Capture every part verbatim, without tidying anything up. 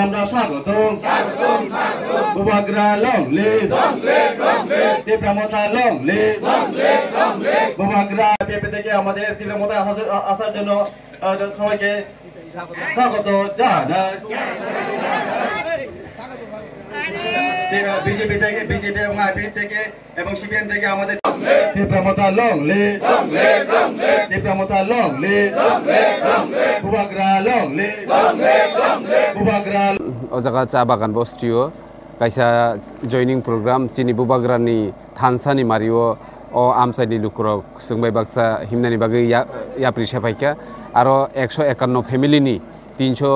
আমরা স্বাগতম। Bubagra long live. Tipra Motha long live. Bubagra P P থেকে আমাদের তীব্র মতায় আসার, আসার জন্য, আহ, সবাইকে স্বাগত জানাই। ঠিক আছে, বিজেপি থেকে, বিজেপি এবং আইপিএফ থেকে এবং সিপিএম থেকে আমাদের Tipra Motha long live. Tipra Motha long live. Bubagra long live. Bubagra. O jaga cha bagan bostio kaisa joining program chini Bubagrani thansani mario o amchaini lukurok chwngbai baksa himnani bagwi ya-, yapri sephaikha. Aro ekso ekanno family ni tinso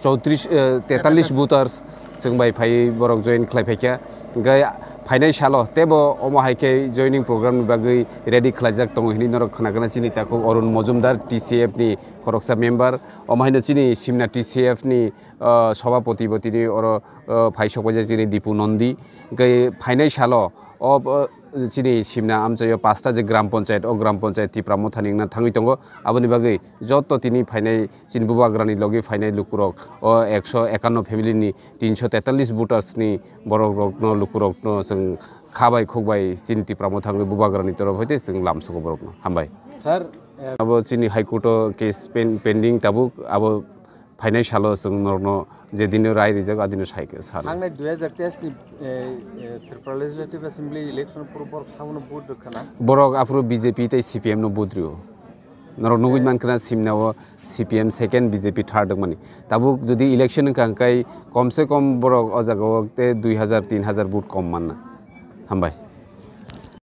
chowtris, eh, tetallis voters chwngbai phai borok join khlai phaikha. Hingke phainai salo tebo omo hai khe joining program ni bagwi ready khlaijak tongo hinwi norok khna khna chini takhuk Arun Mojumdar T C F ni khoroksa member. Omo haino chini Simna T C F ni, ah, Sabhapati bo tini oro, ah, phai sok paijak chini Dipu Nondi. Hingke phainai salo o, o, chini Simna amchaio pasta je gram panchayat, o gram panchayat Tipra Mothani wngna thangwi tongo. Aboni bagwi joto tini phainai chini Bubagrani logi phainai lukurok o ekso ekanno family ni tinso tetallis voters ni borok rokno lukurokno chwng kha bai khuk bai chini Tipra Motha wngwi Bubagrani torof hoite chwng lamsogo borokno. Hambai. Sir, eh, abo chini High Court o case pen-, pending tabuk abo phainai salo chwng norokno je dino rai rijak adino sai khe salo. Thangnai dui hajar teis ni, eh, eh, Tripura Legislative Assembly election puro borok sabono vote rwkha na? Borok aphuru B J P tei C P M no vote rio. Norok nugwi mankha na Simna o C P M second, B J P third wngmani. Tabuk jodi election wngkha hwnkhe kom se kom borok o jaga o tei dui hajar, tin hajar vote kom manna. Hambai.